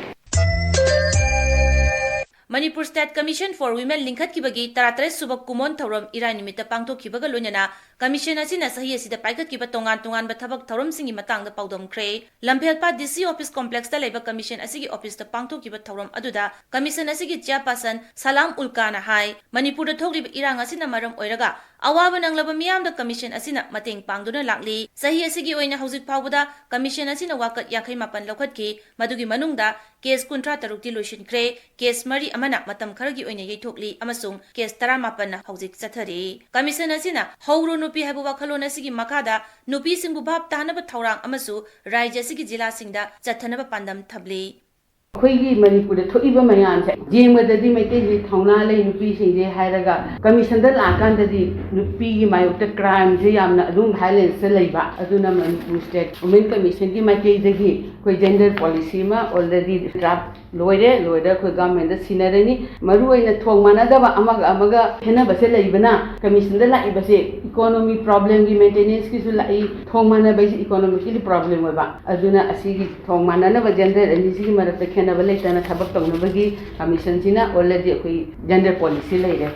Manipur State Commission for Women ꯂꯤꯡꯈꯠꯈꯤꯕꯒꯤ ꯇꯔꯥꯇꯔꯦꯠ ꯁꯨꯕ ꯀꯨꯃꯣꯟ ꯊꯧꯔꯝ ꯏꯔꯥꯏ ꯅꯨꯃꯤꯠꯇ ꯄꯥꯡꯊꯣꯛꯈꯤꯕꯒ ꯂꯣꯏꯅꯅ commission ꯑꯁꯤꯅ ꯆꯍꯤ ꯑꯁꯤꯗ ꯄꯥꯏꯈꯠꯈꯤꯕ ꯇꯣꯉꯥꯟ ꯇꯣꯉꯥꯟꯕ ꯊꯕꯛ ꯊꯧꯔꯝꯁꯤꯡꯒꯤ ꯃꯇꯥꯡꯗ ꯄꯥꯎꯗꯝꯈ꯭ꯔꯦ꯫ ꯂꯝꯐꯦꯜꯄꯥꯠ D C office complexꯇ ꯂꯩꯕ commission ꯑꯁꯤꯒꯤ officeꯇ ꯄꯥꯡꯊꯣꯛꯈꯤꯕ ꯊꯧꯔꯝ ꯑꯗꯨꯗ commission ꯑꯁꯤꯒꯤ chairperson ꯁꯂꯥꯝ ꯎꯜꯀꯥꯅ ꯍꯥꯏ, ꯃꯅꯤꯄꯨꯔꯗ ꯊꯣꯛꯂꯤꯕ ꯏꯔꯥꯡ ꯑꯁꯤꯅ ꯃꯔꯝ ꯑꯣꯏꯔꯒ ꯑꯋꯥꯕ ꯅꯪꯂꯕ ꯃꯤꯌꯥꯝꯗ commission ꯑꯁꯤꯅ ꯃꯇꯦꯡ ꯄꯥꯡꯗꯨꯅ ꯂꯥꯛꯂꯤ꯫ ꯆꯍꯤ ꯑꯁꯤꯒꯤ ꯑꯣꯏꯅ ꯍꯧꯖꯤꯛ ꯐꯥꯎꯕꯗ commission ꯑꯁꯤꯅ ꯋꯥꯀꯠ ꯌꯥꯡꯈꯩ ꯃꯥꯄꯟ ꯂꯧꯈꯠꯈꯤ꯫ ꯃꯗꯨꯒꯤ ꯃꯅꯨꯡꯗ case ꯀꯨꯟꯊ꯭ꯔꯥ ꯇꯔꯨꯛꯇꯤ ꯂꯣꯏꯁꯤꯟꯈ꯭ꯔꯦ꯫ Case ꯃꯔꯤ ꯑꯃꯅ ꯃꯇꯝ ꯈꯔꯒꯤ ꯑꯣꯏꯅ ꯌꯩꯊꯣꯛꯂꯤ ꯑꯃꯁꯨꯡ case ꯇꯔꯥꯃꯥꯄꯟꯅ ꯍꯧꯖꯤꯛ ꯆꯠꯊꯔꯤ꯫ Commission ꯑꯁꯤꯅ ꯍꯧꯔꯣ ꯅꯨꯄꯤ ꯍꯥꯏꯕ ꯋꯥꯈꯜꯂꯣꯟ ꯑꯁꯤꯒꯤ ꯃꯈꯥꯗ ꯅꯨꯄꯤꯁꯤꯡꯕꯨ ꯚꯥꯞ ꯇꯥꯍꯟꯅꯕ ꯊꯧꯔꯥꯡ ꯑꯃꯁꯨ ꯔꯥꯖ꯭ꯌ ꯑꯁꯤꯒꯤ ꯖꯤꯂꯥꯁꯤꯡꯗ ꯆꯠꯊꯅꯕ ꯄꯥꯟꯗꯝ ꯊꯝꯂꯤ꯫ ꯑꯩꯈꯣꯏꯒꯤ ꯃꯅꯤꯄꯨꯔꯗ ꯊꯣꯛꯏꯕ ꯃꯌꯥꯝꯁꯦ ꯌꯦꯡꯕꯗꯗꯤ ꯃꯩꯇꯩꯁꯦ ꯊꯧꯅꯥ ꯂꯩ ꯅꯨꯄꯤꯁꯤꯡꯁꯦ ꯍꯥꯏꯔꯒ commissionꯗ ꯂꯥꯛꯑꯀꯥꯟꯗꯗꯤ ꯅꯨꯄꯤꯒꯤ ꯃꯥꯌꯣꯛꯇ crimeꯁꯦ ꯌꯥꯝꯅ ꯑꯗꯨꯝ violenceꯇ ꯂꯩꯕ꯫ ꯑꯗꯨꯅ ꯃꯅꯤꯄꯨꯔ State Women Commissionꯒꯤ ꯃꯥꯏꯀꯩꯗꯒꯤ ꯑꯩꯈꯣꯏ gender policy ꯑꯃ already draft ꯂꯣꯏꯔꯦ꯫ ꯂꯣꯏꯔ ꯑꯩꯈꯣꯏ governmentꯗ ꯁꯤꯟꯅꯔꯅꯤ꯫ ꯃꯔꯨꯑꯣꯏꯅ ꯊꯣꯡ ꯃꯥꯟꯅꯗꯕ ꯑꯃꯒ ꯑꯃꯒ ꯈꯦꯠꯅꯕꯁꯦ ꯂꯩꯕꯅ commissionꯗ ꯂꯥꯛꯏꯕꯁꯦ economy problemꯒꯤ maintenanceꯀꯤꯁꯨ ꯂꯥꯛꯏ, ꯊꯣꯡ ꯃꯥꯟꯅꯕ ꯍꯥꯏꯁꯦ economically problem ꯑꯣꯏꯕ꯫ ꯑꯗꯨꯅ ꯑꯁꯤꯒꯤ ꯊꯣꯡ ꯃꯥꯟꯅꯅꯕ gender ꯑꯅꯤꯁꯤꯒꯤ ꯃꯔꯛꯇ ꯈꯦꯠꯅꯕ ꯂꯩꯇꯅ ꯊꯕꯛ ꯇꯧꯅꯕꯒꯤ commissionꯁꯤꯅ already ꯑꯩꯈꯣꯏ gender policy ꯂꯩꯔꯦ꯫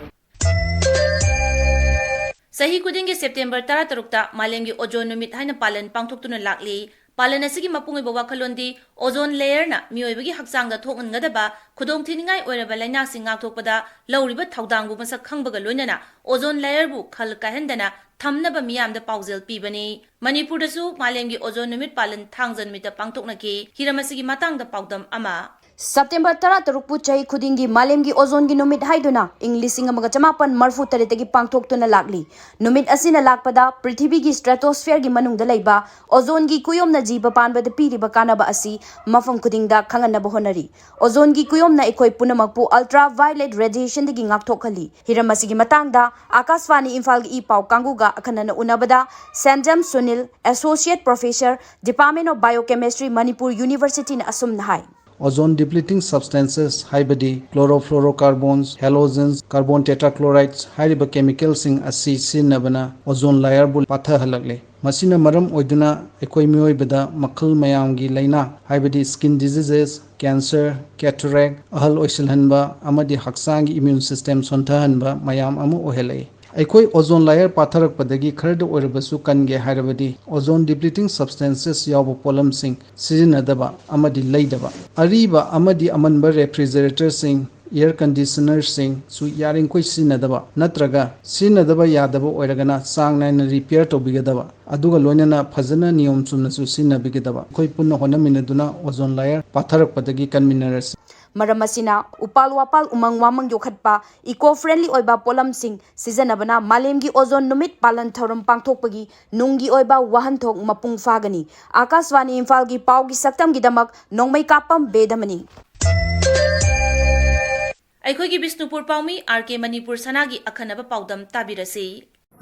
ꯆꯍꯤ ꯈꯨꯗꯤꯡꯒꯤ September ꯇꯔꯥꯇꯔꯨꯛꯇ ꯃꯥꯂꯦꯝꯒꯤ Ozone ꯅꯨꯃꯤꯠ ꯍꯥꯏꯅ ꯄꯥꯂꯟ ꯄꯥꯡꯊꯣꯛꯇꯨꯅ ꯂꯥꯛꯂꯤ꯫ ꯄꯥꯂꯟ ꯑꯁꯤꯒꯤ ꯃꯄꯨꯡ ꯑꯣꯏꯕ ꯋꯥꯈꯜꯂꯣꯟꯗꯤ ozone layerꯅ ꯃꯤꯑꯣꯏꯕꯒꯤ ꯍꯛꯆꯥꯡꯗ ꯊꯣꯛꯍꯟꯒꯗꯕ ꯈꯨꯗꯣꯡꯊꯤꯅꯤꯡꯉꯥꯏ ꯑꯣꯏꯔꯕ ꯂꯥꯏꯅꯥꯁꯤꯡ ꯉꯥꯛꯊꯣꯛꯄꯗ ꯂꯧꯔꯤꯕ ꯊꯧꯗꯥꯡꯕꯨ ꯃꯁꯛ ꯈꯪꯕꯒ ꯂꯣꯏꯅꯅ ozone layerꯕꯨ ꯈꯜ ꯀꯥꯏꯍꯟꯗꯅ ꯊꯝꯅꯕ ꯃꯤꯌꯥꯝꯗ ꯄꯥꯎꯖꯦꯜ ꯄꯤꯕꯅꯤ꯫ ꯃꯅꯤꯄꯨꯔꯗꯁꯨ ꯃꯥꯂꯦꯝꯒꯤ ozone ꯅꯨꯃꯤꯠ ꯄꯥꯂꯟ ꯊꯥꯡꯖ ꯅꯨꯃꯤꯠꯇ ꯄꯥꯡꯊꯣꯛꯅꯈꯤ꯫ ꯍꯤꯔꯝ ꯑꯁꯤꯒꯤ ꯃꯇꯥꯡꯗ ꯄꯥꯎꯗꯝ ꯑꯃ꯫ September ꯇꯔꯥꯇꯔꯨꯛꯄꯨ ꯆꯍꯤ ꯈꯨꯗꯤꯡꯒꯤ ꯃꯥꯂꯦꯝꯒꯤ ozoneꯒꯤ ꯅꯨꯃꯤꯠ ꯍꯥꯏꯗꯨꯅ ꯏꯪ ꯂꯤꯁꯤꯡ ꯑꯃꯒ ꯆꯃꯥꯄꯟ ꯃꯔꯤꯐꯨ ꯇꯔꯦꯠꯇꯒꯤ ꯄꯥꯡꯊꯣꯛꯇꯨꯅ ꯂꯥꯛꯂꯤ꯫ ꯅꯨꯃꯤꯠ ꯑꯁꯤꯅ ꯂꯥꯛꯄꯗ ꯄ꯭ꯔꯤꯊꯤꯕꯤꯒꯤ stratosphereꯒꯤ ꯃꯅꯨꯡꯗ ꯂꯩꯕ ozoneꯒꯤ ꯀꯨꯌꯣꯝꯅ ꯖꯤꯕ ꯄꯥꯟꯕꯗ ꯄꯤꯔꯤꯕ ꯀꯥꯟꯅꯕ ꯑꯁꯤ ꯃꯐꯝ ꯈꯨꯗꯤꯡꯗ ꯈꯪꯍꯟꯅꯕ ꯍꯣꯠꯅꯔꯤ꯫ Ozoneꯒꯤ ꯀꯨꯌꯣꯝꯅ ꯑꯩꯈꯣꯏ ꯄꯨꯝꯅꯃꯛꯄꯨ ultraviolet radiationꯗꯒꯤ ꯉꯥꯛꯊꯣꯛꯍꯜꯂꯤ꯫ ꯍꯤꯔꯝ ꯑꯁꯤꯒꯤ ꯃꯇꯥꯡꯗ ꯑꯀꯥꯁꯕꯥꯅꯤ ꯏꯝꯐꯥꯜꯒꯤ ꯏ ꯄꯥꯎ ꯀꯥꯡꯕꯨꯒ ꯑꯈꯟꯅꯅ ꯎꯅꯕꯗ ꯁꯦꯟꯖꯝ Sunil, Associate Professor, Department of Biochemistry, Manipur Universityꯅ ꯑꯁꯨꯝꯅ ꯍꯥꯏ꯫ Ozone depleting substances ꯍꯥꯏꯕꯗꯤ chlorofluorocarbons, halogens, carbon tetrachlorides ꯍꯥꯏꯔꯤꯕ chemicalꯁꯤꯡ ꯑꯁꯤ ꯁꯤꯖꯤꯟꯅꯕꯅ ozone layerꯕꯨ ꯄꯥꯊꯍꯜꯂꯛꯂꯦ꯫ ꯃꯁꯤꯅ ꯃꯔꯝ ꯑꯣꯏꯗꯨꯅ ꯑꯩꯈꯣꯏ ꯃꯤꯑꯣꯏꯕꯗ ꯃꯈꯜ ꯃꯌꯥꯝꯒꯤ ꯂꯥꯏꯅꯥ ꯍꯥꯏꯕꯗꯤ skin diseases, cancer, cataract, ꯑꯍꯜ ꯑꯣꯏꯁꯤꯜꯍꯟꯕ ꯑꯃꯗꯤ ꯍꯛꯆꯥꯡꯒꯤ immune system ꯁꯣꯟꯊꯍꯟꯕ ꯃꯌꯥꯝ ꯑꯃ ꯑꯣꯏꯍꯜꯂꯛꯏ꯫ ꯑꯩꯈꯣꯏ ozone layer ꯄꯥꯊꯔꯛꯄꯗꯒꯤ ꯈꯔꯗ ꯑꯣꯏꯔꯕꯁꯨ ꯀꯟꯒꯦ ꯍꯥꯏꯔꯕꯗꯤ ozone depleting substances ꯌꯥꯎꯕ ꯄꯣꯠꯂꯝꯁꯤꯡ ꯁꯤꯖꯤꯟꯅꯗꯕ ꯑꯃꯗꯤ ꯂꯩꯗꯕ, ꯑꯔꯤꯕ ꯑꯃꯗꯤ ꯑꯃꯟꯕ refrigeratorꯁꯤꯡ, air conditionerꯁꯤꯡꯁꯨ ꯌꯥꯔꯤꯃꯈꯩ ꯁꯤꯖꯤꯟꯅꯗꯕ ꯅꯠꯇ꯭ꯔꯒ ꯁꯤꯖꯤꯟꯅꯗꯕ ꯌꯥꯗꯕ ꯑꯣꯏꯔꯒꯅ ꯆꯥꯡ ꯅꯥꯏꯅ repair ꯇꯧꯕꯤꯒꯗꯕ, ꯑꯗꯨꯒ ꯂꯣꯏꯅꯅ ꯐꯖꯅ ꯅꯤꯌꯣꯝ ꯆꯨꯝꯅꯁꯨ ꯁꯤꯖꯤꯟꯅꯕꯤꯒꯗꯕ꯫ ꯑꯩꯈꯣꯏ ꯄꯨꯟꯅ ꯍꯣꯠꯅꯃꯤꯟꯅꯗꯨꯅ ozone layer ꯄꯥꯊꯔꯛꯄꯗꯒꯤ ꯀꯟꯃꯤꯟꯅꯔꯁꯤ꯫ ꯃꯔꯝ ꯑꯁꯤꯅ ꯎꯄꯥꯜ ꯋꯥꯄꯥꯜ ꯎꯃꯪ ꯋꯥꯃꯪ ꯌꯣꯛꯈꯠꯄ, eco friendly ꯑꯣꯏꯕ ꯄꯣꯠꯂꯝꯁꯤꯡ ꯁꯤꯖꯤꯟꯅꯕꯅ ꯃꯥꯂꯦꯝꯒꯤ ozone ꯅꯨꯃꯤꯠ ꯄꯥꯂꯟ ꯊꯧꯔꯝ ꯄꯥꯡꯊꯣꯛꯄꯒꯤ ꯅꯨꯡꯒꯤ ꯑꯣꯏꯕ ꯋꯥꯍꯟꯊꯣꯛ ꯃꯄꯨꯡ ꯐꯥꯒꯅꯤ꯫ ꯑꯀꯥꯁꯕꯥꯅꯤ ꯏꯝꯐꯥꯜꯒꯤ ꯄꯥꯎꯒꯤ ꯁꯛꯇꯝꯒꯤꯗꯃꯛ ꯅꯣꯡꯃꯩꯀꯥꯄꯝ ꯕꯦꯗꯃꯅꯤ꯫ ꯑꯩꯈꯣꯏꯒꯤ ꯕꯤꯁꯅꯨꯄꯨꯔ ꯄꯥꯎꯃꯤ ꯑꯥꯔ ꯀꯦ ꯃꯅꯤꯄꯨꯔ ꯁꯅꯥꯒꯤ ꯑꯈꯟꯅꯕ ꯄꯥꯎꯗꯝ ꯇꯥꯕꯤꯔꯁꯤ꯫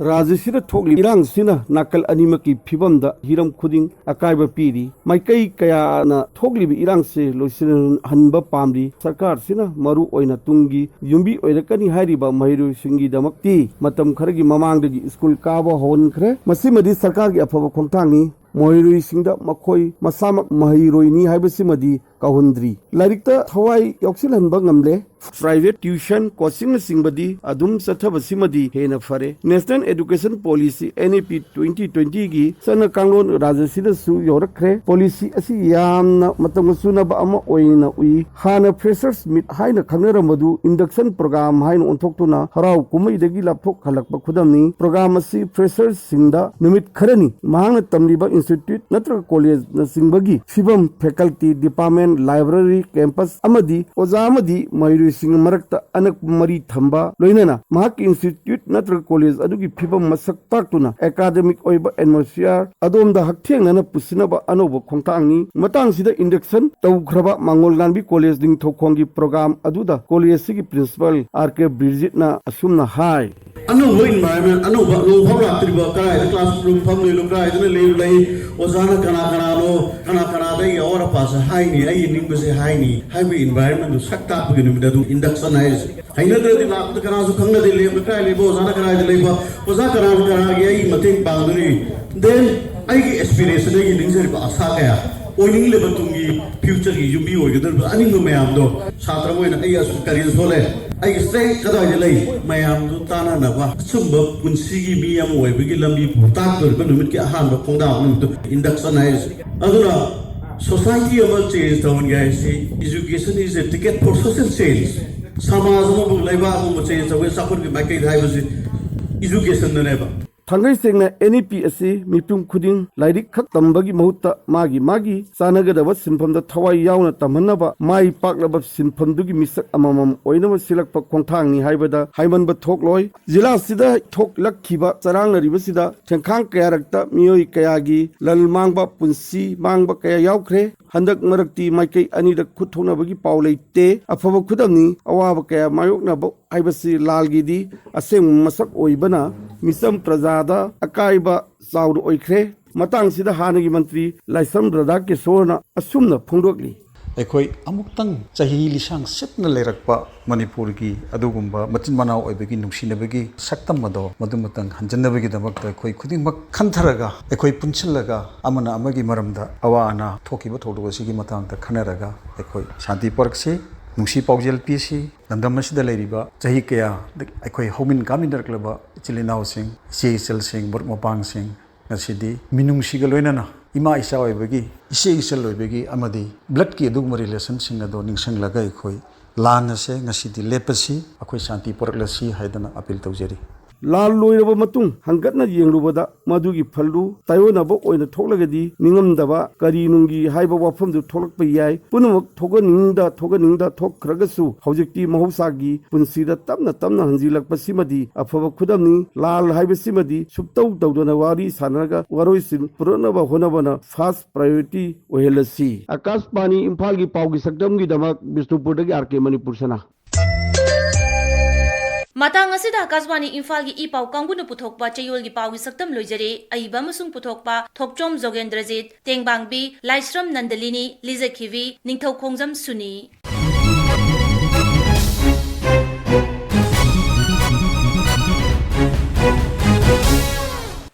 ꯔꯥꯖ꯭ꯌꯁꯤꯗ ꯊꯣꯛꯂꯤꯕ ꯏꯔꯥꯡꯁꯤꯅ ꯅꯥꯀꯜ ꯑꯅꯤꯃꯛꯀꯤ ꯐꯤꯕꯝꯗ ꯍꯤꯔꯝ ꯈꯨꯗꯤꯡ ꯑꯀꯥꯏꯕ ꯄꯤꯔꯤ꯫ ꯃꯥꯏꯀꯩ ꯀꯌꯥꯅ ꯊꯣꯛꯂꯤꯕ ꯏꯔꯥꯡꯁꯤ ꯂꯣꯏꯁꯤꯟꯍꯟꯕ ꯄꯥꯝꯂꯤ꯫ ꯁꯔꯀꯥꯔꯁꯤꯅ ꯃꯔꯨ ꯑꯣꯏꯅ ꯇꯨꯡꯒꯤ ꯌꯨꯝꯕꯤ ꯑꯣꯏꯔꯛꯀꯅꯤ ꯍꯥꯏꯔꯤꯕ ꯃꯍꯩꯔꯣꯏꯁꯤꯡꯒꯤꯗꯃꯛꯇꯤ ꯃꯇꯝ ꯈꯔꯒꯤ ꯃꯃꯥꯡꯗꯒꯤ ꯁ꯭ꯀꯨꯜ ꯀꯥꯕ ꯍꯧꯍꯟꯈ꯭ꯔꯦ꯫ ꯃꯁꯤꯃꯗꯤ ꯁꯔꯀꯥꯔꯒꯤ ꯑꯐꯕ ꯈꯣꯡꯊꯥꯡꯅꯤ꯫ ꯃꯍꯩꯔꯣꯏꯁꯤꯡꯗ ꯃꯈꯣꯏ ꯃꯁꯥꯃꯛ ꯃꯍꯩꯔꯣꯏꯅꯤ ꯍꯥꯏꯕꯁꯤꯃꯗꯤ ꯀꯧꯍꯟꯗ꯭ꯔꯤ꯫ ꯂꯥꯏꯔꯤꯛꯇ ꯊꯋꯥꯏ ꯌꯥꯎꯁꯤꯜꯍꯟꯕ ꯉꯝꯂꯦ꯫ Private tuition, coachingꯅꯆꯤꯡꯕꯗꯤ ꯑꯗꯨꯝ ꯆꯠꯊꯕꯁꯤꯃꯗꯤ ꯍꯦꯟꯅ ꯐꯔꯦ꯫ National Education Policy, N E P twenty twentyꯒꯤ ꯆꯠꯅ ꯀꯥꯡꯂꯣꯟ ꯔꯥꯖ꯭ꯌꯁꯤꯗꯁꯨ ꯌꯧꯔꯛꯈ꯭ꯔꯦ꯫ Policy ꯑꯁꯤ ꯌꯥꯝꯅ ꯃꯇꯝꯒ ꯆꯨꯅꯕ ꯑꯃ ꯑꯣꯏꯅ ꯎꯏ꯫ ꯍꯥꯟꯅ Freshers Meet ꯍꯥꯏꯅ ꯈꯪꯅꯔꯝꯕꯗꯨ induction program ꯍꯥꯏꯅ ꯑꯣꯟꯊꯣꯛꯇꯨꯅ ꯍꯔꯥꯎ ꯀꯨꯝꯍꯩꯗꯒꯤ ꯂꯥꯞꯊꯣꯛꯍꯜꯂꯛꯄ ꯈꯨꯗꯝꯅꯤ꯫ Program ꯑꯁꯤ Freshersꯁꯤꯡꯗ ꯅꯨꯃꯤꯠ ꯈꯔꯅꯤ ꯃꯍꯥꯛꯅ ꯇꯝꯂꯤꯕ institute ꯅꯠꯇ꯭ꯔꯒ collegeꯅꯆꯤꯡꯕꯒꯤ ꯐꯤꯕꯝ, faculty, department, library, campus ꯑꯃꯗꯤ ꯑꯣꯖꯥ ꯑꯃꯗꯤ ꯃꯍꯩꯔꯣꯏꯁꯤꯡꯒꯤ ꯃꯔꯛꯇ ꯑꯅꯛꯄ ꯃꯔꯤ ꯊꯝꯕ, ꯂꯣꯏꯅꯅ ꯃꯍꯥꯛꯀꯤ institute ꯅꯠꯇ꯭ꯔꯒ college ꯑꯗꯨꯒꯤ ꯐꯤꯕꯝ ꯃꯁꯛ ꯇꯥꯛꯇꯨꯅ academic ꯑꯣꯏꯕ atmosphere ꯑꯗꯣꯝꯗ ꯍꯛꯊꯦꯡꯅꯅ ꯄꯨꯁꯤꯟꯅꯕ ꯑꯅꯧꯕ ꯈꯣꯡꯊꯥꯡꯅꯤ꯫ ꯃꯇꯥꯡꯁꯤꯗ induction ꯇꯧꯈ꯭ꯔꯕ ꯃꯥꯡꯒꯣꯜ ꯉꯥꯟꯕꯤ college ꯅꯤꯡꯊꯧꯈꯣꯡꯒꯤ program ꯑꯗꯨꯗ college ꯑꯁꯤꯒꯤ principal R K ꯕ꯭ꯔꯤꯖꯤꯠꯅ ꯑꯁꯨꯝꯅ ꯍꯥꯏ꯫ ꯑꯅꯧꯕ environment, ꯑꯅꯧꯕ ꯅꯣꯡꯐꯥꯎ ꯂꯥꯛꯇ꯭ꯔꯤꯕ, ꯀꯗꯥꯏꯗ classroom ꯐꯝꯗꯣꯏꯅꯣ, ꯀꯗꯥꯏꯗꯅ ꯂꯩ, ꯂꯩ, ꯑꯣꯖꯥꯅ ꯀꯅꯥ ꯀꯅꯥꯅꯣ, ꯀꯅꯥ ꯀꯅꯥꯗ ꯑꯩꯒꯤ ꯑꯋꯥꯠ ꯑꯄꯥꯁꯦ ꯍꯥꯏꯅꯤ, ꯑꯩꯒꯤ ꯅꯤꯡꯕꯁꯦ ꯍꯥꯏꯅꯤ ꯍꯥꯏꯕꯒꯤ environmentꯗꯨ ꯁꯛ ꯇꯥꯛꯄꯒꯤ ꯅꯨꯃꯤꯠ ꯑꯗꯨ induction ꯍꯥꯏꯔꯤꯁꯦ꯫ ꯍꯩꯅꯗ꯭ꯔꯗꯤ ꯂꯥꯛꯄꯗ ꯀꯅꯥꯁꯨ ꯈꯪꯅꯗꯦ, ꯂꯩꯕ ꯀꯥꯏ ꯂꯩꯕ, ꯑꯣꯖꯥꯅ ꯀꯗꯥꯏꯗ ꯂꯩꯕ, ꯑꯣꯖꯥ ꯀꯅꯥꯅ ꯀꯅꯥꯒꯤ ꯑꯩ ꯃꯇꯦꯡ ꯄꯥꯡꯒꯅꯤ, then ꯑꯩꯒꯤ aspiration, ꯑꯩꯒꯤ ꯅꯤꯡꯖꯔꯤꯕ ꯑꯁꯥ ꯀꯌꯥ, ꯑꯣꯏꯅꯤꯡꯂꯤꯕ ꯇꯨꯡꯒꯤ futureꯒꯤ ꯌꯨꯝꯕꯤ ꯑꯣꯏꯒꯗꯧꯔꯤꯕ ꯑꯅꯤꯡꯕ ꯃꯌꯥꯝꯗꯣ, ꯁꯥꯇ꯭ꯔ ꯑꯃ ꯑꯣꯏꯅ ꯑꯩ ꯑꯁꯨꯛ career ꯁꯣꯜꯂꯦ, ꯑꯩꯒꯤ strength ꯀꯗꯥꯏꯗ ꯂꯩ, ꯃꯌꯥꯝꯗꯨ ꯇꯥꯟꯅꯅꯕ ꯑꯆꯨꯝꯕ ꯄꯨꯟꯁꯤꯒꯤ ꯃꯤ ꯑꯃ ꯑꯣꯏꯕꯒꯤ ꯂꯝꯕꯤ ꯇꯥꯛꯇꯧꯔꯤꯕ ꯅꯨꯃꯤꯠꯀꯤ ꯑꯍꯥꯟꯕ ꯈꯣꯡꯗꯥꯕ ꯅꯨꯃꯤꯠꯇꯨ induction ꯍꯥꯏꯔꯤꯁꯦ꯫ ꯑꯗꯨꯅ society ꯑꯃ change ꯇꯧꯍꯟꯒꯦ ꯍꯥꯏꯁꯤ education is a ticket for social change꯫ ꯁꯃꯥꯖ ꯑꯃꯕꯨ, ꯂꯩꯕꯥꯛ ꯑꯃꯕꯨ change ꯇꯧꯒꯦ, ꯆꯥꯎꯈꯠꯀꯤ ꯃꯥꯏꯀꯩꯗ ꯍꯥꯏꯕꯁꯤ educationꯗꯅꯦꯕ꯫ ꯊꯥꯡꯒꯩ ꯁꯦꯡꯅ N E P ꯑꯁꯤ ꯃꯤꯄꯨꯝ ꯈꯨꯗꯤꯡ ꯂꯥꯏꯔꯤꯛ ꯈꯛ ꯇꯝꯕꯒꯤ ꯃꯍꯨꯠꯇ ꯃꯥꯒꯤ ꯃꯥꯒꯤ ꯆꯥꯟꯅꯒꯗꯕ ꯁꯤꯟꯐꯝꯗ ꯊꯋꯥꯏ ꯌꯥꯎꯅ ꯇꯝꯍꯟꯅꯕ, ꯃꯥꯏ ꯄꯥꯛꯂꯕ ꯁꯤꯟꯐꯝꯗꯨꯒꯤ ꯃꯤꯁꯛ ꯑꯃꯃꯝ ꯑꯣꯏꯅꯕ ꯁꯤꯜꯂꯛꯄ ꯈꯣꯡꯊꯥꯡꯅꯤ ꯍꯥꯏꯕꯗ ꯍꯥꯏꯃꯟꯕ ꯊꯣꯛꯂꯣꯏ꯫ ꯖꯤꯂꯥꯁꯤꯗ ꯊꯣꯛꯂꯛꯈꯤꯕ ꯆꯔꯥꯡꯅꯔꯤꯕꯁꯤꯗ ꯁꯦꯟꯈꯥꯡ ꯀꯌꯥꯔꯛꯇ ꯃꯤꯑꯣꯏ ꯀꯌꯥꯒꯤ ꯂꯟ ꯃꯥꯡꯕ, ꯄꯨꯟꯁꯤ ꯃꯥꯡꯕ ꯀꯌꯥ ꯌꯥꯎꯈ꯭ꯔꯦ꯫ ꯍꯟꯗꯛ ꯃꯔꯛꯇꯤ ꯃꯥꯏꯀꯩ ꯑꯅꯤꯗ ꯈꯨꯠ ꯊꯣꯛꯅꯕꯒꯤ ꯄꯥꯎ ꯂꯩꯇꯦ꯫ ꯑꯐꯕ ꯈꯨꯗꯝꯅꯤ꯫ ꯑꯋꯥꯕ ꯀꯌꯥ ꯃꯥꯌꯣꯛꯅꯕ ꯍꯥꯏꯕꯁꯤ ꯂꯥꯜꯒꯤꯗꯤ ꯑꯁꯦꯡꯕ ꯃꯁꯛ ꯑꯣꯏꯕꯅ ꯃꯤꯆꯝ ꯄ꯭ꯔꯖꯥꯗ ꯑꯀꯥꯏꯕ ꯆꯥꯎꯅ ꯑꯣꯏꯈ꯭ꯔꯦ꯫ ꯃꯇꯥꯡꯁꯤꯗ ꯍꯥꯟꯅꯒꯤ ꯃꯟꯇ꯭ꯔꯤ ꯂꯥꯏꯁ꯭ꯔꯝ ꯔꯥꯙꯥꯀꯤꯁꯣꯔꯅ ꯑꯁꯨꯝꯅ ꯐꯣꯡꯗꯣꯛꯂꯤ꯫ ꯑꯩꯈꯣꯏ ꯑꯃꯨꯛꯇꯪ ꯆꯍꯤ ꯂꯤꯁꯥꯡ ꯁꯤꯠꯅ ꯂꯩꯔꯛꯄ ꯃꯅꯤꯄꯨꯔꯒꯤ ꯑꯗꯨꯒꯨꯝꯕ ꯃꯆꯤꯟ ꯃꯅꯥꯎ ꯑꯣꯏꯕꯒꯤ ꯅꯨꯡꯁꯤꯅꯕꯒꯤ ꯁꯛꯇꯝ ꯑꯗꯣ ꯃꯗꯨꯃꯇꯪ ꯍꯟꯖꯟꯅꯕꯒꯤꯗꯃꯛꯇ ꯑꯩꯈꯣꯏ ꯈꯨꯗꯤꯡꯃꯛ ꯈꯟꯊꯔꯒ, ꯑꯩꯈꯣꯏ ꯄꯨꯟꯁꯤꯜꯂꯒ, ꯑꯃꯅ ꯑꯃꯒꯤ ꯃꯔꯝꯗ ꯑꯋꯥ ꯑꯅꯥ ꯊꯣꯛꯈꯤꯕ ꯊꯧꯗꯣꯛ ꯑꯁꯤꯒꯤ ꯃꯇꯥꯡꯗ ꯈꯟꯅꯔꯒ ꯑꯩꯈꯣꯏ ꯁꯥꯟꯇꯤ ꯄꯣꯔꯛꯁꯤ, ꯅꯨꯡꯁꯤ ꯄꯥꯎꯖꯦꯜ ꯄꯤꯁꯤ꯫ ꯂꯝꯗꯝ ꯑꯁꯤꯗ ꯂꯩꯔꯤꯕ ꯆꯍꯤ ꯀꯌꯥ ꯑꯩꯈꯣꯏ ꯍꯧꯃꯤꯟ ꯀꯥꯃꯤꯟꯅꯔꯛꯂꯕ ꯏꯆꯤꯜ ꯏꯅꯥꯎꯁꯤꯡ, ꯏꯆꯦ ꯏꯆꯜꯁꯤꯡ, ꯃꯔꯨꯞ ꯃꯄꯥꯡꯁꯤꯡ, ꯉꯁꯤꯗꯤ ꯃꯤꯅꯨꯡꯁꯤꯒ ꯂꯣꯏꯅꯅ ꯏꯃꯥ ꯏꯆꯥ ꯑꯣꯏꯕꯒꯤ, ꯏꯆꯦ ꯏꯆꯜ ꯑꯣꯏꯕꯒꯤ ꯑꯃꯗꯤ bloodꯀꯤ ꯑꯗꯨꯒꯨꯝꯕ relationꯁꯤꯡ ꯑꯗꯣ ꯅꯤꯡꯁꯤꯡꯂꯒ ꯑꯩꯈꯣꯏ ꯂꯥꯟ ꯑꯁꯦ ꯉꯁꯤꯗꯤ ꯂꯦꯞꯄꯁꯤ, ꯑꯩꯈꯣꯏ ꯁꯥꯟꯇꯤ ꯄꯨꯔꯛꯂꯁꯤ ꯍꯥꯏꯗꯅ appeal ꯇꯧꯖꯔꯤ꯫ ꯂꯥꯜ ꯂꯣꯏꯔꯕ ꯃꯇꯨꯡ ꯍꯟꯒꯠꯅ ꯌꯦꯡꯂꯨꯕꯗ ꯃꯗꯨꯒꯤ ꯐꯜꯗꯨ ꯇꯥꯏꯑꯣꯟꯅꯕ ꯑꯣꯏꯅ ꯊꯣꯛꯂꯒꯗꯤ ꯅꯤꯡꯉꯝꯗꯕ ꯀꯔꯤ ꯅꯨꯡꯒꯤ ꯍꯥꯏꯕ ꯋꯥꯐꯝꯗꯨ ꯊꯣꯛꯂꯛꯄ ꯌꯥꯏ꯫ ꯄꯨꯝꯅꯃꯛ ꯊꯣꯛꯍꯟꯅꯤꯡꯗ ꯊꯣꯛꯍꯟꯅꯤꯡꯗ ꯊꯣꯛꯈ꯭ꯔꯒꯁꯨ ꯍꯧꯖꯤꯛꯇꯤ ꯃꯍꯧꯁꯥꯒꯤ ꯄꯨꯟꯁꯤꯗ ꯇꯞꯅ ꯇꯞꯅ ꯍꯟꯖꯤꯜꯂꯛꯄꯁꯤꯃꯗꯤ ꯑꯐꯕ ꯈꯨꯗꯝꯅꯤ꯫ ꯂꯥꯜ ꯍꯥꯏꯕꯁꯤꯃꯗꯤ ꯁꯨꯞꯇꯧ ꯇꯧꯗꯅ ꯋꯥꯔꯤ ꯁꯥꯟꯅꯔꯒ ꯋꯥꯔꯣꯏꯁꯤꯟ ꯄꯨꯔꯛꯅꯕ ꯍꯣꯠꯅꯕꯅ first priority ꯑꯣꯏꯍꯜꯂꯁꯤ꯫ ꯑꯀꯥꯁꯕꯥꯅꯤ ꯏꯝꯐꯥꯜꯒꯤ ꯄꯥꯎꯒꯤ ꯁꯛꯇꯝꯒꯤꯗꯃꯛ ꯕꯤꯁꯅꯨꯄꯨꯔꯗꯒꯤ ꯑꯥꯔ ꯀꯦ ꯃꯅꯤꯄꯨꯔ ꯁꯅꯥ꯫ ꯃꯇꯥꯡ ꯑꯁꯤꯗ ꯑꯀꯥꯁꯕꯥꯅꯤ ꯏꯝꯐꯥꯜꯒꯤ ꯏ ꯄꯥꯎ ꯀꯥꯡꯕꯨꯅ ꯄꯨꯊꯣꯛꯄ ꯆꯌꯣꯜꯒꯤ ꯄꯥꯎꯒꯤ ꯁꯛꯇꯝ ꯂꯣꯏꯖꯔꯦ꯫ ꯑꯏꯕ ꯑꯃꯁꯨꯡ ꯄꯨꯊꯣꯛꯄ ꯊꯣꯛꯆꯣꯝ ꯖꯣꯒꯦꯟꯗ꯭ꯔꯖꯤꯠ, ꯇꯦꯡꯕꯥꯡꯕꯤ ꯂꯥꯏꯁ꯭ꯔꯝ ꯅꯟꯗꯂꯤꯅꯤ, ꯂꯤꯖꯈꯤꯕꯤ ꯅꯤꯡꯊꯧꯈꯣꯡꯖꯝ ꯁꯨꯅꯤ꯫